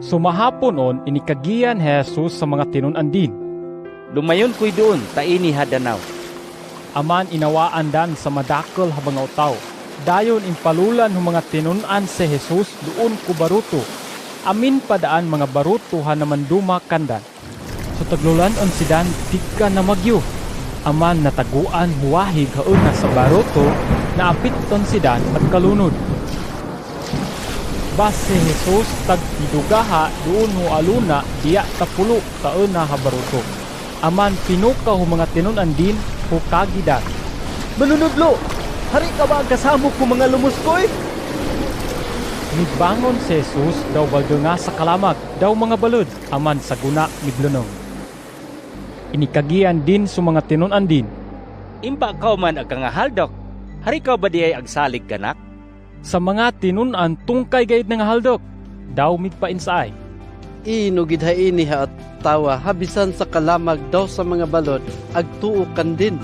Sumahaponon, inikagian he Jesus sa mga tinun-an din. "Lumayon koy doon ta ini ha danaw." Aman inawaan dan sa madakkel ha mga utaw. Dayon impalulan hu mga tinun-an si Jesus doon ku baruto. Amin pa daan mga baruto ha namanduma kandan. So taglulan-on sidan tigka na magyo. Aman nataguan huwahig hauna sa baruto, naapiton sidan at kalunod. Bas si Jesus tagpidugaha doon hu aluna diya tapulo taena ha baruto. Aman pinukaw hu mga tinun-an din hu kagidan. "Manunudlo, hari ka ba agkasamok ku mga lumuskoy?" Migbangon si Jesus daw baldenga sa kalamag daw mga balod, aman saguna miglunong. Inikagian din su mga tinun-an din. "Imba kaw man agkangahaldok. Hari kaw ba diay agsalig kanak?" Sa mga tinun-an tungkay gayud nangahaldok. Daw migpainsaay. "Ino gid ha ini ha tawa, habisan sa kalamag daw sa mga balod agtuo kandin."